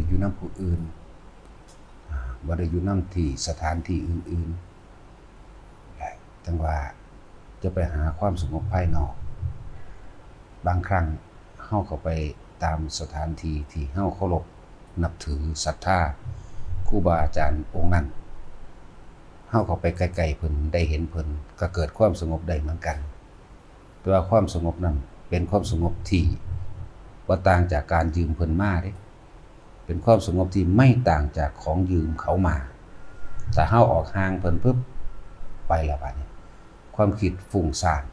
ຢູ່ນຳຜູ້ອື່ນ ອາ ບໍ່ໄດ້ຢູ່ນຳທີ່ສະຖານທີ່ອື່ນໆ ແລະ ຈັ່ງວ່າຈະໄປຫາຄວາມສະຫງົບພາຍນອກ. ບາງຄັ້ງເຮົາເຂົ້າໄປຕາມສະຖານທີ່ທີ່ເຮົາເຄົາລົບນັບຖືສັດທາຄູບາອາຈານອົງນັ້ນ, ເຮົາເຂົ້າໄປໃກ້ໆເພິ່ນ ໄດ້ເຫັນເພິ່ນ ກໍເກີດຄວາມສະຫງົບໄດ້ເໝືອນກັນ. ແຕ່ວ່າຄວາມສະຫງົບນັ້ນເປັນຄວາມສະຫງົບທີ່ບໍ່ຕ່າງຈາກການຢືມເພິ່ນມາເດ້, ເປັນຄວາມສະຫງົບທີ່ໄມ່ຕ່າງຈາກຂອງຢືມເຂົາມາ. ຖ້າເຮົາອອກຫ່າງເພິ່ນປຶບ ໄປແລ້ວບາດນີ້ ຄວາມຄິດຟຸ້ງສ້ານ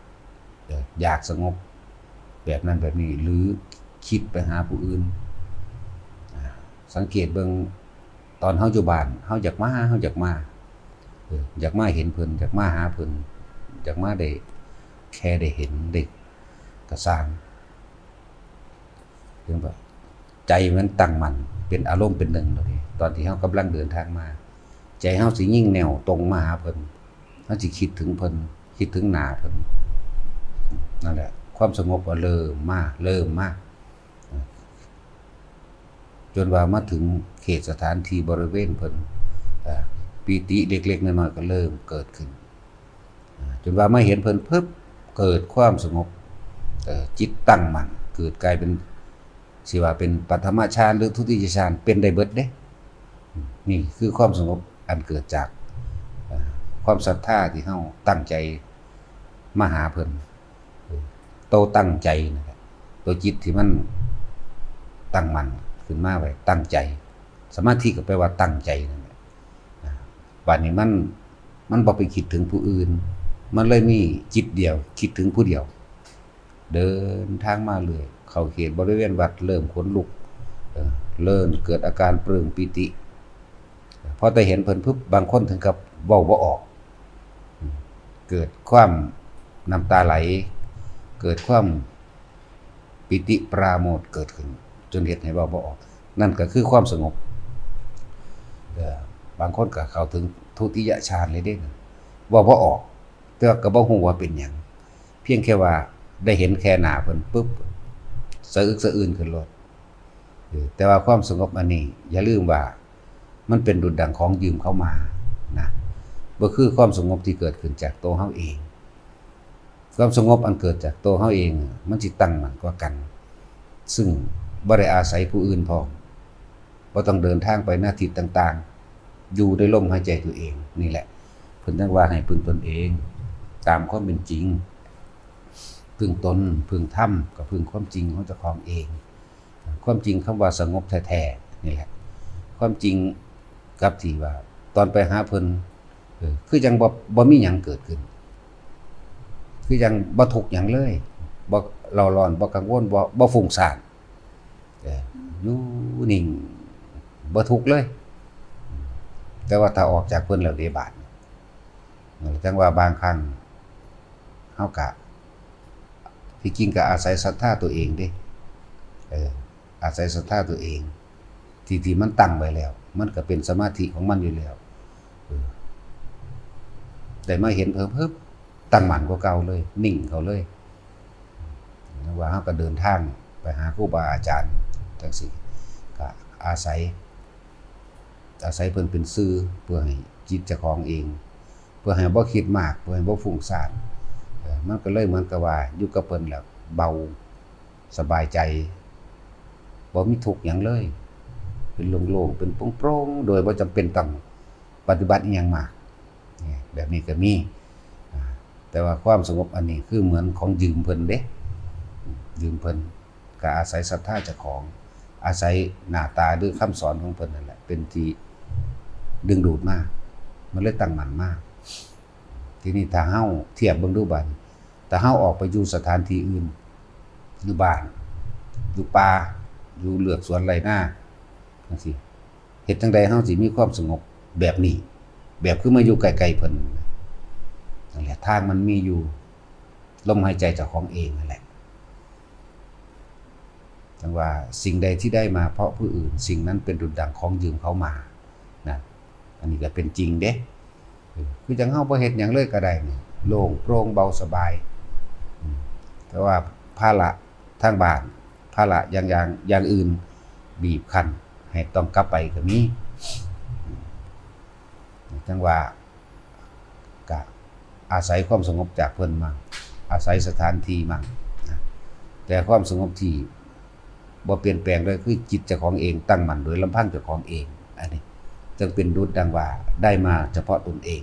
ເອີ ຢາກສະຫງົບແບບນັ້ນແບບນີ້ ຫຼື ຄິດໄປຫາຜູ້ອື່ນ. ອາ ສັງເກດເບິ່ງ ຕອນເຮົາຢູ່ບ້ານ ເຮົາຢາກມາ ເຮົາຢາກມາ ເອີ ຢາກມາເຫັນເພິ່ນ ຢາກມາຫາເພິ່ນ ຢາກມາໄດ້ ແຄ່ໄດ້ເຫັນໄດ້ກະຊ່າງ ເຫັນບໍ່? ໃຈມັນຕັ້ງໝັ້ນ ເປັນອາລົມເປັນໜຶ່ງໂລດເດ້. ຕອນທີ່ເຮົາກຳລັງເດີນທາງມາ ໃຈເຮົາຊິຍິງແນວຕົງມາຫາເພິ່ນ, ເຮົາຊິຄິດເຖິງເພິ່ນ ຄິດເຖິງໜ້າເພິ່ນ. ນັ້ນແຫຼະ ຄວາມສະຫງົບກໍເລີ່ມມາ ເລີ່ມມາ ຈົນວ່າມາເຖິງເຂດສະຖານທີ່ບໍລິເວນເພິ່ນ ເອີ ປີຕິເລັກໆນ້ອຍໆກໍເລີ່ມເກີດຂຶ້ນ. ຈົນວ່າມາເຫັນເພິ່ນປຶບ ເກີດຄວາມສະຫງົບ ເອີ ຈິດຕັ້ງໝັ້ນ ເກີດກາຍເປັນ ຊິວ່າເປັນປະຖະມະຊານ ຫຼື ທຸຕິຍະຊານ ເປັນໄດ້ເບິດເດ້. ນີ້ຄືຄວາມສະຫງົບອັນເກີດຈາກ ເອີ ຄວາມສັດທາທີ່ເຮົາຕັ້ງໃຈມາຫາເພິ່ນ. ໂຕຕັ້ງໃຈນັ້ນແຫຼະ ໂຕຈິດທີ່ມັນຕັ້ງໝັ້ນຂຶ້ນມາໄວ້ ຕັ້ງໃຈ. ສະມາທິກໍແປວ່າຕັ້ງໃຈນັ້ນແຫຼະ. ບາດນີ້ມັນ ມັນບໍ່ໄປຄິດເຖິງຜູ້ອື່ນ ມັນເລີຍມີຈິດດຽວ ຄິດເຖິງຜູ້ດຽວ. ເດີນທາງມາເລື້ອຍ ເຂົ້າເຂດບໍລິເວນວັດ ເລີ່ມຂົນລຸກ ເອີ ເລີ່ມເກີດອາການປຶ້ມປີຕິ. ພໍແຕ່ເຫັນເພິ່ນປຶບ ບາງຄົນເຖິງກັບເວົ້າບໍ່ອອກ ເກີດຄວາມນ້ຳຕາໄຫຼ ເກີດຄວາມປີຕິປາໂມດເກີດຂຶ້ນ ຈົນເຮັດໃຫ້ເວົ້າບໍ່ອອກ. ນັ້ນກໍຄືຄວາມສະຫງົບ. ເອີ ບາງຄົນກໍເຂົ້າເຖິງທຸຕິຍະຊານເລີຍເດ້ ເວົ້າບໍ່ອອກ ແຕ່ວ່າກໍບໍ່ຮູ້ວ່າເປັນຫຍັງ ພຽງແຄ່ວ່າໄດ້ເຫັນແຄ່ໜ້າເພິ່ນປຶບ ສະອຶກສະອື່ນຂຶ້ນໂລດ. ເອີ ແຕ່ວ່າຄວາມສະຫງົບອັນນີ້ ຢ່າລືມວ່າມັນເປັນດຸດດັ່ງຂອງຢືມເຂົາມານະ ບໍ່ຄືຄວາມສະຫງົບທີ່ເກີດຂຶ້ນຈາກໂຕເຮົາເອງ. ຄວາມສະຫງົບອັນເກີດຈາກໂຕເຮົາເອງ ມັນຊິຕັ້ງໝັ້ນກວ່າກັນ ຊຶ່ງບໍ່ໄດ້ອາໄສຜູ້ອື່ນພ້ອມ. ບໍ່ຕ້ອງເດີນທາງໄປນະທິດຕ່າງໆ ຢູ່ໃນລົມຫາຍໃຈຕົວເອງນີ້ແຫຼະ. ເພິ່ນຈັ່ງວ່າໃຫ້ເພິ່ງຕົນເອງຕາມຄວາມເປັນຈິງ, ເພິ່ງຕົນ, ເພິ່ງທຳ, ກໍເພິ່ງຄວາມຈິງຂອງເຈົ້າຂອງເອງ. ຄວາມຈິງຄຳວ່າສະຫງົບແທ້ໆນີ້ແຫຼະ ຄວາມຈິງກັບທີ່ວ່າຕອນໄປຫາເພິ່ນ ເອີ ຄືຈັ່ງບໍ່ ບໍ່ມີຫຍັງເກີດຂຶ້ນ ຄືຈັ່ງບໍ່ທຸກຫຍັງເລີຍ ບໍ່ເລົ່າຮ້ອນ ບໍ່ກັງວົນ ບໍ່ ບໍ່ຟຸ້ງສ້ານ ເອີ ຢູ່ນິ່ງ ບໍ່ທຸກເລີຍ. ແຕ່ວ່າຖ້າອອກຈາກເພິ່ນແລ້ວເດ ບາດນີ້ ຈັ່ງວ່າບາງຄັ້ງເຮົາກະ ທີ່ຈິງກະອາໄສສັດທາຕົວເອງເດ້ ເອີ ອາໄສສັດທາຕົວເອງ ທີ່ ທີ່ມັນຕັ້ງໄວ້ແລ້ວ ມັນກໍເປັນສະມາທິຂອງມັນຢູ່ແລ້ວ ເອີ ໄດ້ມາເຫັນເພີ່ມ ເຮີບ ຕັ້ງໝັ້ນກວ່າເກົ່າເລີຍ ນິ່ງເຂົ້າເລີຍ. ເພາະວ່າເຮົາກໍເດີນທາງໄປຫາຄູບາອາຈານຈັ່ງຊີ້ ກໍອາໄສ ອາໄສເພິ່ນເປັນສື່ ເພື່ອໃຫ້ຈິດເຈົ້າຂອງເອງ ເພື່ອໃຫ້ບໍ່ຄິດມາກ ເພື່ອໃຫ້ບໍ່ຟຸ້ງສ້ານ ເອີ ມັນກໍເລີຍເໝືອນກັບວ່າຢູ່ກັບເພິ່ນແລ້ວເບົາ ສະບາຍໃຈ ບໍ່ມີທຸກຫຍັງເລີຍ ເປັນໂລ່ງໆ ເປັນໂປ່ງໆ ໂດຍບໍ່ຈຳເປັນຕ້ອງປະຕິບັດອີ່ຫຍັງມາກ ແບບນີ້ກໍມີ. ອາ ແຕ່ວ່າຄວາມສະຫງົບອັນນີ້ຄືເໝືອນຂອງຢືມເພິ່ນເດ້ ຢືມເພິ່ນ ກໍອາໄສສັດທາເຈົ້າຂອງ ອາໄສໜ້າຕາ ຫຼື ຄຳສອນຂອງເພິ່ນນັ້ນແຫຼະ ເປັນທີ່ດຶງດູດມາ ມັນເລີຍຕັ້ງໝັ້ນມາ. ທີນີ້ຖ້າເຮົາທຽບເບິ່ງດູບາດນີ້ ຖ້າເຮົາອອກໄປຢູ່ສະຖານທີ່ອື່ນ ຢູ່ບ້ານ ຢູ່ປ່າ ຢູ່ເລືອກສວນໄຮ່ນາຈັ່ງຊີ້ ເຮັດຈັ່ງໃດເຮົາຊິມີຄວາມສະຫງົບແບບນີ້ ແບບຄືມາຢູ່ໃກ້ໆເພິ່ນ? ນັ້ນແຫຼະ ທາງມັນມີຢູ່ ລົມຫາຍໃຈເຈົ້າຂອງເອງນັ້ນແຫຼະ. ຈັ່ງວ່າ ສິ່ງໃດທີ່ໄດ້ມາເພາະຜູ້ອື່ນ ສິ່ງນັ້ນເປັນດຸດດັ່ງຂອງຢືມເຂົາມາ ນະ ອັນນີ້ກໍເປັນຈິງເດ້. ເອີ ຄືຈັ່ງເຮົາບໍ່ເຮັດຫຍັງເລີຍກໍໄດ້ນີ້ ໂລ່ງໂປ່ງເບົາສະບາຍ ອືມ ແຕ່ວ່າພາລະທາງບ້ານ ພາລະຢ່າງ ຢ່າງ ຢ່າງອື່ນບີບຄັ້ນ ໃຫ້ຕ້ອງກັບໄປກໍມີ. ຈັ່ງວ່າ ກະອາໄສຄວາມສະຫງົບຈາກເພິ່ນມັ້ງ ອາໄສສະຖານທີ່ມັ້ງນະ ແຕ່ຄວາມສະຫງົບທີ່ບໍ່ປ່ຽນແປງເລີຍ ຄືຈິດເຈົ້າຂອງເອງ ຕັ້ງໝັ້ນໂດຍລຳພັງເຈົ້າຂອງເອງ. ອັນນີ້ຈຶ່ງເປັນດຸດດັ່ງວ່າ ໄດ້ມາສະເພາະຕົນເອງ.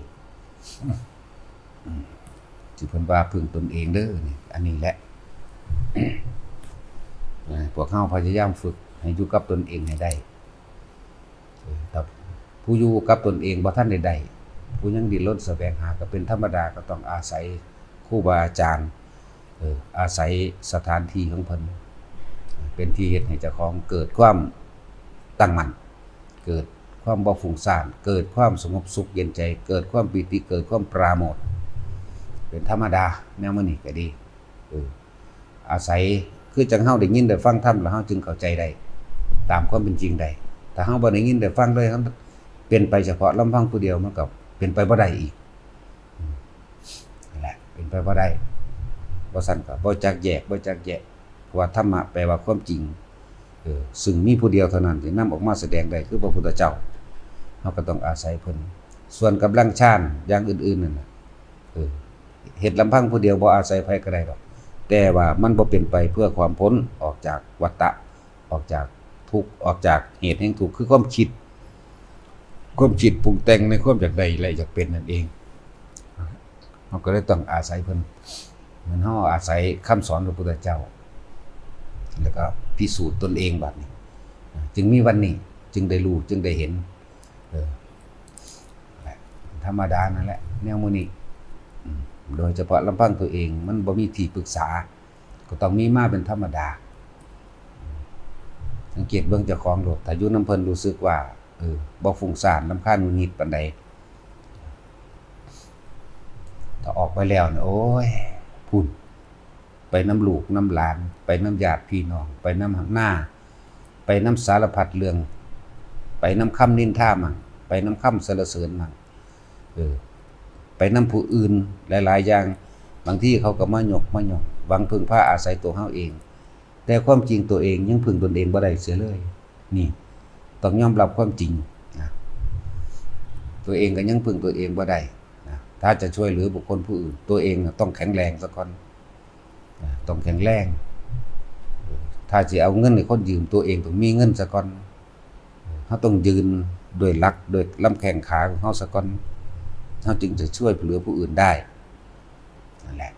ອືມ ທີ່ເພິ່ນວ່າ ເພິ່ງຕົນເອງເດີນີ້ ອັນນີ້ແຫຼະ. ເອີ ພວກເຮົາພະຍາຍາມຝຶກໃຫ້ຢູ່ກັບຕົນເອງໃຫ້ໄດ້. ເອີ ຖ້າຜູ້ຢູ່ກັບຕົນເອງບໍ່ທັນໄດ້ໄດ້ ຜູ້ຍັງດີ້ນລົນສະແຫວງຫາກໍເປັນທຳມະດາ, ກໍຕ້ອງອາໄສຄູບາອາຈານ, ເອີ ອາໄສສະຖານທີ່ຂອງເພິ່ນ ເປັນທີ່ເຮັດໃຫ້ເຈົ້າຂອງເກີດຄວາມຕັ້ງໝັ້ນ, ເກີດຄວາມບໍ່ຟຸ້ງສ້ານ, ເກີດຄວາມສະຫງົບສຸກເຢັນໃຈ, ເກີດຄວາມປີຕິ, ເກີດຄວາມປາໂມດ ເປັນທຳມະດາ. ແນວມື້ນີ້ກໍດີ ເອີ ອາໄສ ຄືຈັ່ງເຮົາໄດ້ຍິນໄດ້ຟັງທຳ ແລ້ວເຮົາຈຶ່ງເຂົ້າໃຈໄດ້ ຕາມຄວາມເປັນຈິງໄດ້. ຖ້າເຮົາບໍ່ໄດ້ຍິນໄດ້ຟັງເລີຍ ເຮົາເປັນໄປສະເພາະລຳພັງຜູ້ດຽວ ມັນກໍເປັນໄປບໍ່ໄດ້ອີກ. ອືມ ນັ້ນແຫຼະ ເປັນໄປບໍ່ໄດ້. ບໍ່ຊັ້ນກໍບໍ່ຈັກແຍກ ບໍ່ຈັກແຍກ ເພາະວ່າທຳມະແປວ່າຄວາມຈິງ ເອີ ຊຶ່ງມີຜູ້ດຽວເທົ່ານັ້ນທີ່ນຳອອກມາສະແດງໄດ້ ຄືພະພຸດທະເຈົ້າ. ເຮົາກໍຕ້ອງອາໄສເພິ່ນ. ສ່ວນກຳລັງຊານຢ່າງອື່ນໆນັ້ນນະ ເອີ ເຮັດລຳພັງຜູ້ດຽວ ບໍ່ອາໄສໃຜກໍໄດ້ດອກ, ແຕ່ວ່າມັນບໍ່ເປັນໄປເພື່ອຄວາມພົ້ນອອກຈາກວັດຕະ, ອອກຈາກທຸກ, ອອກຈາກເຫດແຫ່ງທຸກ ຄືຄວາມຄິດ, ຄວາມຄິດປຸງແຕ່ງໃນຄວາມຢາກໄດ້ ແລະ ຢາກເປັນນັ້ນເອງ. ເຮົາກໍເລີຍຕ້ອງອາໄສເພິ່ນ ເໝືອນເຮົາອາໄສຄຳສອນຂອງພະພຸດທະເຈົ້າ ແລ້ວກໍພິສູດຕົນເອງ. ບັດນີ້ ອາ ຈຶ່ງມີວັນນີ້ ຈຶ່ງໄດ້ຮູ້ ຈຶ່ງໄດ້ເຫັນ. ເອີ ທຳມະດານັ້ນແຫຼະ ແນວມື້ນີ້ ອືມ ໂດຍສະເພາະລຳພັງຕົວເອງ ມັນບໍ່ມີທີ່ປຶກສາ ກໍຕ້ອງມີມາເປັນທຳມະດາ. ສັງເກດເບິ່ງເຈົ້າຂອງໂລດ ຖ້າຢູ່ນຳເພິ່ນຮູ້ສຶກວ່າ ເອີ ບໍ່ຟຸ້ງສ້ານ ລຳຄານຫງຸດຫງິດປານໃດ, ຖ້າອອກໄປແລ້ວນີ້ ໂອ້ຍ ພຸ້ນ ໄປນຳລູກນຳຫຼານ ໄປນຳຍາດພີ່ນ້ອງ ໄປນຳນາ ໄປນຳສາລະພັດເລື່ອງ ໄປນຳຄຳນິນທາມັ້ງ ໄປນຳຄຳສັນລະເສີນມັ້ງ ເອີ ໄປນຳຜູ້ອື່ນຫຼາຍໆຢ່າງ. ບາງທີເຂົາກໍມາຍົກມາຍ້ອງ ຫວັງເພິ່ງພາອາໄສຕົວເຮົາເອງ ແຕ່ຄວາມຈິງຕົວເອງຍັງເພິ່ງຕົນເອງບໍ່ໄດ້ເສຍເລີຍ. ນີ້ ຕ້ອງຍອມຮັບຄວາມຈິງນະ ຕົວເອງກໍຍັງເພິ່ງຕົວເອງບໍ່ໄດ້ນະ. ຖ້າຈະຊ່ວຍເຫຼືອບຸກຄົນຜູ້ອື່ນ ຕົວເອງນະຕ້ອງແຂງແຮງສາກ່ອນນະ ຕ້ອງແຂງແຮງ. ຖ້າຊິເອົາເງິນໃຫ້ຄົນຢືມ ຕົວເອງຕ້ອງມີເງິນສາກ່ອນ. ເຮົາຕ້ອງຢືນດ້ວຍຫຼັກ ດ້ວຍລຳແຂ້ງຂາຂອງເຮົາສາກ່ອນ ເຮົາຈຶ່ງຈະຊ່ວຍເຫຼືອຜູ້ອື່ນໄດ້. ນັ້ນແຫຼະ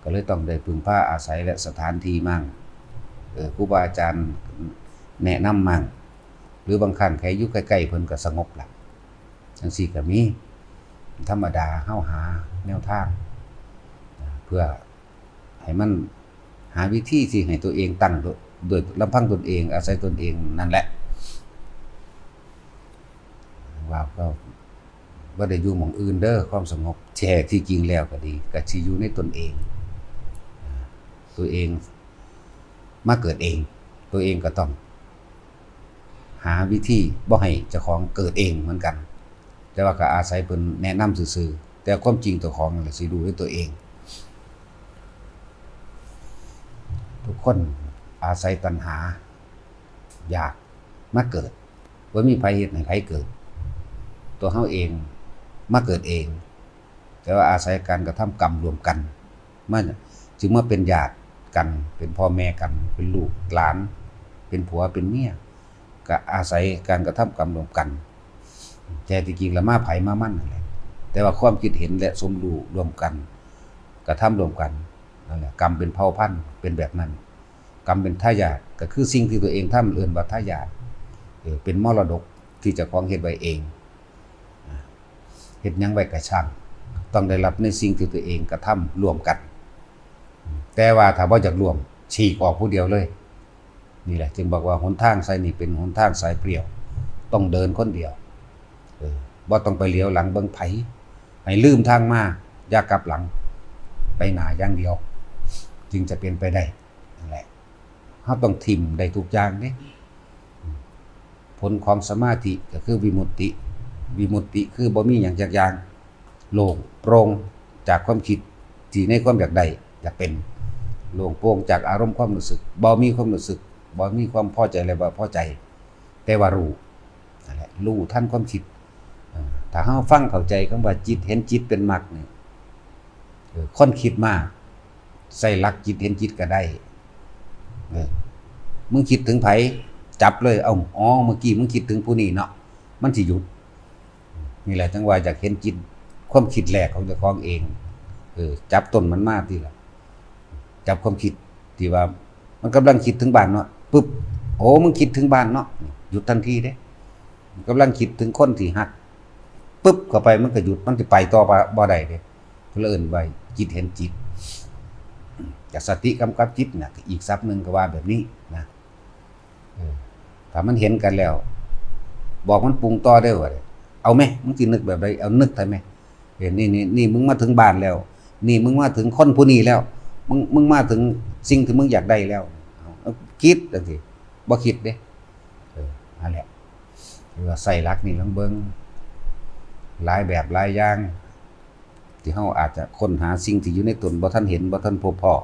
ກໍເລີຍຕ້ອງໄດ້ເພິ່ງພາອາໄສ ແລະ ສະຖານທີ່ມັ້ງ ເອີ ຄູບາອາຈານແນະນຳມັ້ງ ຫຼືບາງຄັ້ງແຄ່ຢູ່ໃກ້ໆເພິ່ນກໍສະຫງົບລະ ຈັ່ງຊີ້ກໍມີ. ທຳມະດາເຮົາຫາແນວທາງ ເພື່ອໃຫ້ມັນ ຫາວິທີທີ່ໃຫ້ຕົວເອງຕັ້ງໂດຍ ໂດຍລຳພັງຕົນເອງ ອາໄສຕົນເອງນັ້ນແຫຼະ. ວ່າກໍບໍ່ໄດ້ຢູ່ໝ່ອງອື່ນເດີ ຄວາມສະຫງົບ ແທ້ທີ່ຈິງແລ້ວກໍດີ ກໍຊິຢູ່ໃນຕົນເອງ. ຕົວເອງມາເກີດເອງ ຕົວເອງກໍຕ້ອງຫາວິທີບໍ່ໃຫ້ເຈົ້າຂອງເກີດເອງເໝືອນກັນ. ແຕ່ວ່າກໍອາໄສເພິ່ນແນະນຳຊື່ໆ ແຕ່ຄວາມຈິງເຈົ້າຂອງນັ້ນແຫຼະຊິຮູ້ດ້ວຍຕົວເອງ. ທຸກຄົນອາໄສຕັນຫາ ຢາກມາເກີດ ບໍ່ມີໃຜເຮັດໃຫ້ໃຜເກີດ ຕົວເຮົາເອງມາເກີດເອງ. ແຕ່ວ່າອາໄສການກະທຳກຳລວມກັນ ມາ ຈຶ່ງມາເປັນຍາດກັນ ເປັນພໍ່ແມ່ກັນ ເປັນລູກຫຼານ ເປັນຜົວເປັນເມຍ ກະອາໄສການກະທຳກຳລວມກັນ. ແທ້ທີ່ຈິງລະມາໃຜມາມັນນັ້ນແຫຼະ ແຕ່ວ່າຄວາມຄິດເຫັນ ແລະ ສົມຮູ້ຮ່ວມກັນ ກະທຳຮ່ວມກັນ ນັ້ນແຫຼະ ກຳເປັນເຜົ່າພັນ ເປັນແບບນັ້ນ. ກຳເປັນທາຍາດ ກໍຄືສິ່ງທີ່ຕົວເອງທຳ ເອີ້ນວ່າທາຍາດ ເອີ ເປັນມໍລະດົກທີ່ເຈົ້າຂອງເຮັດໄວ້ເອງ. ເຮັດຫຍັງໄວ້ກໍຊ່າງ ຕ້ອງໄດ້ຮັບໃນສິ່ງທີ່ຕົວເອງກະທຳຮ່ວມກັນ. ແຕ່ວ່າຖ້າບໍ່ຢາກຮ່ວມ ສີກອອກຜູ້ດຽວເລີຍ. ນີ້ແຫຼະ ຈຶ່ງບອກວ່າຫົນທາງສາຍນີ້ເປັນຫົນທາງສາຍປ່ຽວ ຕ້ອງເດີນຄົນດຽວ ເອີ ບໍ່ຕ້ອງໄປຫຼຽວຫຼັງເບິ່ງໃຜ ໃຫ້ລືມທາງມາ ຢ່າກັບຫຼັງ ໄປໜ້າຢ່າງດຽວ ຈຶ່ງຈະເປັນໄປໄດ້. ນັ້ນແຫຼະ ເຮົາຕ້ອງຖິ້ມໄດ້ທຸກຢ່າງເດ້. ຜົນຂອງສະມາທິກໍຄືວິມຸດຕິ ວິມຸດຕິຄືບໍ່ມີຫຍັງຈັກຢ່າງ ໂລ່ງໂປ່ງຈາກຄວາມຄິດທີ່ໃນຄວາມຢາກໄດ້ຢາກເປັນ ໂລ່ງໂປ່ງຈາກອາລົມຄວາມຮູ້ສຶກ ບໍ່ມີຄວາມຮູ້ສຶກ ບໍ່ມີຄວາມພໍໃຈ ແລະ ບໍ່ພໍໃຈ ແຕ່ວ່າຮູ້ ນັ້ນແຫຼະ ຮູ້ທັນຄວາມຄິດ. ເອີ ຖ້າເຮົາຟັງເຂົ້າໃຈຄຳວ່າຈິດເຫັນຈິດເປັນມັກນີ້ ເອີ ຄົນຄິດມາກ ໃຊ້ຫຼັກຈິດເຫັນຈິດກໍໄດ້. ເອີ ມຶງຄິດເຖິງໃຜ ຈັບເລີຍ ເອົ້າ ອໍ ເມື່ອກີ້ມຶງຄິດເຖິງຜູ້ນີ້ເນາະ ມັນຊິຢຸດ. ນີ້ແຫຼະ ຈັ່ງວ່າຢາກເຫັນຈິດ ຄວາມຄິດແລກຂອງເຈົ້າຂອງເອງ. ເອີ ຈັບຕົ້ນມັນມາຕິລະ ຈັບຄວາມຄິດທີ່ວ່າມັນກຳລັງຄິດເຖິງບ້ານເນາະ ປຶບ ໂອ້ ມຶງຄິດເຖິງບ້ານເນາະ ຢຸດທັນທີເດ້. ກຳລັງຄິດເຖິງຄົນທີ່ຮັກ ປຶບ ເຂົ້າໄປ ມັນກໍຢຸດ ມັນຊິໄປຕໍ່ບໍ່ ບໍ່ໄດ້ເດ້. ເພິ່ນເອີ້ນວ່າຈິດເຫັນຈິດ. ຈະສະຕິກຳກັບຈິດນະ ອີກສັບໜຶ່ງກໍວ່າແບບນີ້ນະ. ເອີ ຖ້າມັນເຫັນກັນແລ້ວ ບອກມັນປຸງຕໍ່ເດີ້ວ່າ ເອົາແມ ມຶງຊິນຶກແບບໃດ ເອົານຶກໄດ້ແມ. ເອີ ນີ້ ນີ້ ນີ້ ມຶງມາເຖິງບ້ານແລ້ວ ນີ້ ມຶງມາເຖິງຄົນຜູ້ນີ້ແລ້ວ ມຶງ ມຶງມາເຖິງສິ່ງທີ່ມຶງຢາກໄດ້ແລ້ວ ເອົາ ເອົາ ຄິດຈັ່ງຊີ້ ບໍ່ຄິດເດ້. ເອີ ນັ້ນແຫຼະ ຫຼືວ່າໃຊ້ຫຼັກນີ້ລອງເບິ່ງ ຫຼາຍແບບຫຼາຍຢ່າງ ທີ່ເຮົາອາດຈະຄົ້ນຫາສິ່ງທີ່ຢູ່ໃນຕົນບໍ່ທັນເຫັນ ບໍ່ທັນພົບພໍ້.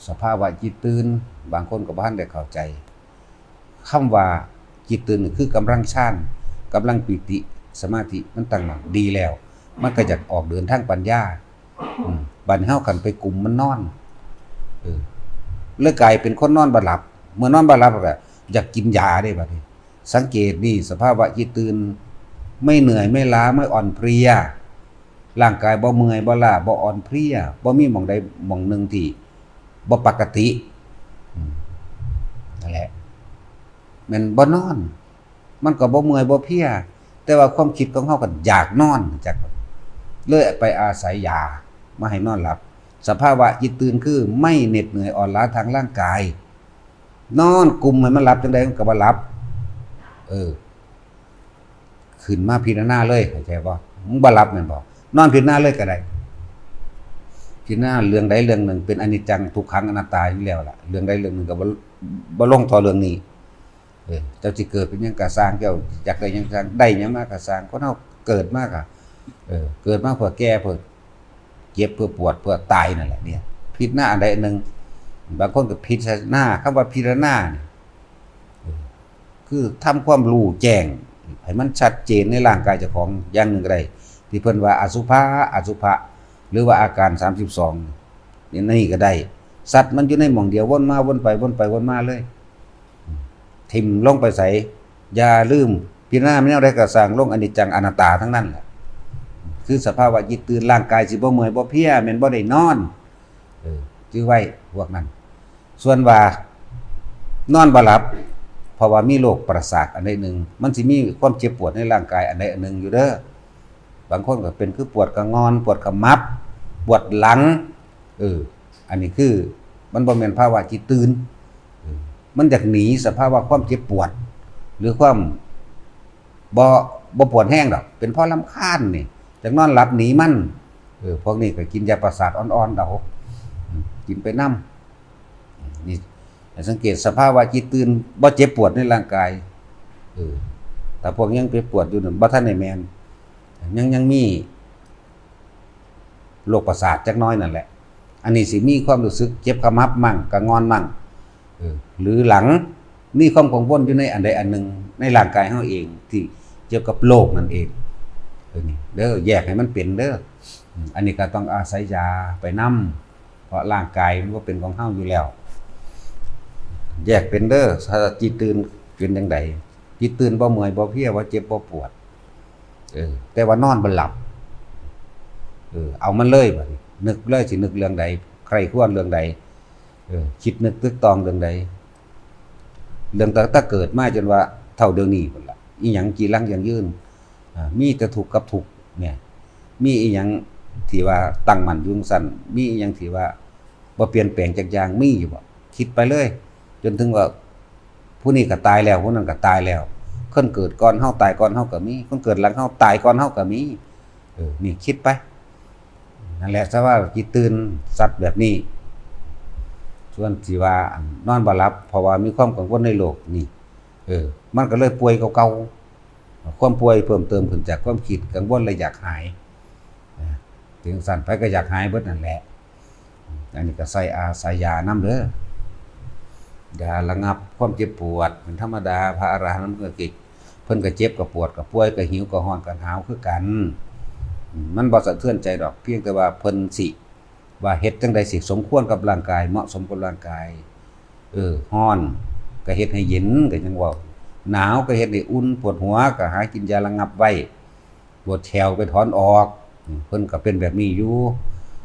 ສະພາວະຈິດຕື່ນ ບາງຄົນກໍບໍ່ທັນໄດ້ເຂົ້າໃຈ ຄຳວ່າຈິດຕື່ນນີ້ຄືກຳລັງຊານ ກຳລັງປີຕິ ສະມາທິ ມັນຕັ້ງໝັ້ນດີແລ້ວ ມັນກໍຢາກອອກເດີນທາງປັນຍາ. ອືມ ບາດນີ້ເຮົາຄັນໄປກຸມມັນນອນ ເອີ ເລີຍກາຍເປັນຄົນນອນບໍ່ຫຼັບ ເມື່ອນອນບໍ່ຫຼັບແລ້ວກໍຢາກກິນຢາເດ້ບາດນີ້. ສັງເກດນີ້ ສະພາວະຈິດຕື່ນ ໄມ່ເໜື່ອຍ ໄມ່ລ້າ ໄມ່ອ່ອນເພຍ ຮ່າງກາຍບໍ່ເມື່ອຍ ບໍ່ລ້າ ບໍ່ອ່ອນເພຍ ບໍ່ມີໝ່ອງໃດໝ່ອງໜຶ່ງທີ່ບໍ່ປົກກະຕິ. ອືມ ນັ້ນແຫຼະ ແມ່ນບໍ່ນອນ ມັນກໍບໍ່ເມື່ອຍບໍ່ເພຍ ແຕ່ວ່າຄວາມຄິດຂອງເຮົາກໍຢາກນອນ ຈັກ ເລີຍໄປອາໄສຢາມາໃຫ້ນອນຫຼັບ. ສະພາວະຈິດຕື່ນຄືໄມ່ເໜັດເໜື່ອຍອ່ອນລ້າທາງຮ່າງກາຍ ນອນກຸມໃຫ້ມັນຫຼັບຈັ່ງໃດມັນກໍບໍ່ຫຼັບ. ເອີ ຂຶ້ນມາພິຈາລະນາເລີຍ ເຂົ້າໃຈບໍ່? ມຶງບໍ່ຫຼັບແມ່ນບໍ່? ນອນພິຈາລະນາເລີຍກໍໄດ້ ພິຈາລະນາເລື່ອງໃດເລື່ອງໜຶ່ງເປັນອະນິດຈັງ ທຸກຂັງ ອະນັດຕາຢູ່ແລ້ວລະ ເລື່ອງໃດເລື່ອງໜຶ່ງກໍບໍ່ ບໍ່ລົງຕໍ່ເລື່ອງນີ້. ເອີ ເຈົ້າຊິເກີດເປັນຫຍັງກໍຊ່າງ ເຈົ້າຢາກໄດ້ຫຍັງກໍຊ່າງ ໄດ້ຫຍັງມາກໍຊ່າງ ຄົນເຮົາເກີດມາກໍ ເອີ ເກີດມາເພື່ອແກ່ ເພື່ອເຈັບ ເພື່ອປວດ ເພື່ອຕາຍນັ້ນແຫຼະ. ນີ້ພິຈາລະນາອັນໃດອັນໜຶ່ງ ບາງຄົນກໍພິຈາລະນາ ຄຳວ່າພິຈາລະນານີ້ ເອີ ຄືທຳຄວາມຮູ້ແຈ້ງໃຫ້ມັນຊັດເຈນໃນຮ່າງກາຍເຈົ້າຂອງຢ່າງໜຶ່ງກໍໄດ້ ທີ່ເພິ່ນວ່າອະສຸພະ ອະສຸພະ ຫຼືວ່າອາການສາມສິບສອງ ນີ້ກໍໄດ້ ຊັດມັນຢູ່ໃນໝ່ອງດຽວ ວົນມາວົນໄປ ວົນໄປວົນມາເລີຍ. ຖິ້ມລົງໄປໃສ ຢ່າລືມ ພິຈາລະນາແນວໃດກໍຊ່າງ ລົງອະນິດຈັງອະນັດຕາທັງນັ້ນແຫຼະ. ຄືສະພາວະຈິດຕື່ນ ຮ່າງກາຍຊິບໍ່ເມື່ອຍບໍ່ເພຍ ແມ່ນບໍ່ໄດ້ນອນ. ເອີ ຈື່ໄວ້ພວກນັ້ນ. ສ່ວນວ່ານອນບໍ່ຫຼັບ ເພາະວ່າມີໂລກປະສາດອັນໃດໜຶ່ງ ມັນຊິມີຄວາມເຈັບປວດໃນຮ່າງກາຍອັນໃດອັນໜຶ່ງຢູ່ເດີ້. ບາງຄົນກໍເປັນຄືປວດຂະງ່ອນ ປວດຂະໝັບ ປວດຫຼັງ. ເອີ ອັນນີ້ຄືມັນບໍ່ແມ່ນພາວະຈິດຕື່ນ ເອີ ມັນຢາກໜີສະພາວະຄວາມເຈັບປວດ ຫຼືຄວາມບໍ່ ບໍ່ປວດແຮງດອກ ເປັນເພາະລຳຄານນີ້ ຢາກນອນຫຼັບໜີມັນ. ເອີ ພວກນີ້ກໍກິນຢາປະສາດອ່ອນໆເອົາ ອືມ ກິນໄປນຳ. ນີ້ໃຫ້ສັງເກດສະພາວະຈິດຕື່ນ ບໍ່ເຈັບປວດໃນຮ່າງກາຍ. ເອີ ຖ້າພວກຍັງເຈັບປວດຢູ່ນັ້ນ ບໍ່ທັນໄດ້ແມ່ນ ຍັງ ຍັງມີ ໂລກປະສາດຈັກໜ້ອຍນັ້ນແຫຼະ. ອັນນີ້ຊິມີຄວາມຮູ້ສຶກເຈັບຂະໝັບມັ້ງ ກະງ່ອນມັ້ງ ເອີ ຫຼືຫຼັງ ມີຄວາມກັງວົນຢູ່ໃນອັນໃດອັນໜຶ່ງໃນຮ່າງກາຍເຮົາເອງ ທີ່ກ່ຽວກັບໂລກນັ້ນເອງ. ເອີ ນີ້ເດີ້ ແຍກໃຫ້ມັນເປັນເດີ້. ອືມ ອັນນີ້ກໍຕ້ອງອາໄສຢາໄປນຳ ເພາະຮ່າງກາຍມັນບໍ່ເປັນຂອງເຮົາຢູ່ແລ້ວ. ແຍກເປັນເດີ້ ຖ້າຈິດຕື່ນເປັນຈັ່ງໃດ? ຈິດຕື່ນບໍ່ເມື່ອຍບໍ່ເພຍ ບໍ່ເຈັບບໍ່ປວດ. ເອີ ແຕ່ວ່ານອນບໍ່ຫຼັບ. ເອີ ເອົາມັນເລີຍບາດນີ້ ນຶກເລີຍ ຊິນຶກເລື່ອງໃດ ໃຄຄວນເລື່ອງໃດ ເອີ ຄິດນຶກຕຶກຕອງເລື່ອງໃດ ເລື່ອງຕັ້ງແຕ່ເກີດມາຈົນວ່າເທົ່າດຽວນີ້ພຸ້ນລະ ອີ່ຫຍັງຈີລັງຢັ້ງຢືນ ອາ ມີແຕ່ທຸກກັບທຸກເນຍ ມີອີ່ຫຍັງທີ່ວ່າຕັ້ງໝັ້ນຢູ່ຈັ່ງຊັ້ນ ມີອີ່ຫຍັງທີ່ວ່າບໍ່ປ່ຽນແປງຈັກຢ່າງ ມີຢູ່ບໍ່? ຄິດໄປເລີຍ ຈົນເຖິງວ່າ ຜູ້ນີ້ກໍຕາຍແລ້ວ ຜູ້ນັ້ນກໍຕາຍແລ້ວ ຄົນເກີດກ່ອນເຮົາຕາຍກ່ອນເຮົາກໍມີ ຄົນເກີດຫຼັງເຮົາຕາຍກ່ອນເຮົາກໍມີ. ເອີ ນີ້ຄິດໄປ ນັ້ນແຫຼະ ສະພາວະຈິດຕື່ນຊັດແບບນີ້. ສ່ວນທີ່ວ່າ ອັນ ນອນບໍ່ຫຼັບ ເພາະວ່າມີຄວາມກັງວົນໃນໂລກນີ້ ເອີ ມັນກໍເລີຍປ່ວຍກວ່າເກົ່າ ຄວາມປ່ວຍເພີ່ມເຕີມຂຶ້ນຈາກຄວາມຄິດກັງວົນ ແລະ ຢາກຫາຍ. ເອີ ເປັນຈັ່ງຊັ້ນ ໃຜກໍຢາກຫາຍເບິດນັ້ນແຫຼະ. ອັນນີ້ກໍໃສ່ອາໄສຢານຳເດີ້. ຢາລະງັບຄວາມເຈັບປວດເປັນທຳມະດາ. ພະອະລະຫັນເພິ່ນກໍເຈັບ ເພິ່ນກໍເຈັບກໍປວດກໍປ່ວຍກໍຫິວກໍຮ້ອນກໍໜາວຄືກັນ. ອືມ ມັນບໍ່ສະເທືອນໃຈດອກ, ພຽງແຕ່ວ່າເພິ່ນຊິວ່າເຮັດຈັ່ງໃດຊິສົມຄວນກັບຮ່າງກາຍ, ເໝາະສົມກັບຮ່າງກາຍ. ເອີ ຮ້ອນກໍເຮັດໃຫ້ເຢັນ ກໍຍັງເວົ້າ, ໜາວກໍເຮັດໃຫ້ອຸ່ນ, ປວດຫົວກໍຫາກິນຢາລະງັບໄວ້, ປວດແຂ້ວໄປຖອນອອກ. ເພິ່ນກໍເປັນແບບນີ້ຢູ່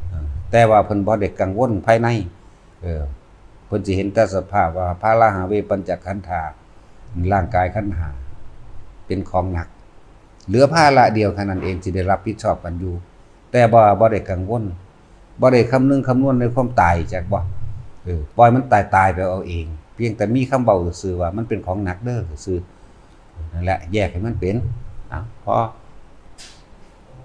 ເອີ ແຕ່ວ່າເພິ່ນບໍ່ໄດ້ກັງວົນພາຍໃນ. ເອີ ເພິ່ນຊິເຫັນແຕ່ສະພາບວ່າ ພາລະຫາເວປັນຈະຂັນທາ ຮ່າງກາຍຂັນຫ້າເປັນຂອງໜັກ, ເຫຼືອພາລະດຽວເທົ່ານັ້ນເອງທີ່ໄດ້ຮັບຜິດຊອບກັນຢູ່, ແຕ່ວ່າບໍ່ໄດ້ກັງວົນ, ບໍ່ໄດ້ຄຳນຶງຄຳນວນໃນຄວາມຕາຍ. ຈັກບໍ່? ເອີ ປ່ອຍມັນຕາຍໆໄປເອົາເອງ, ພຽງແຕ່ມີຄຳເວົ້າຊື່ໆວ່າ ມັນເປັນຂອງໜັກເດີ ຊື່ໆ. ນັ້ນແຫຼະ ແຍກໃຫ້ມັນເປັນ. ເອົາ ພໍ.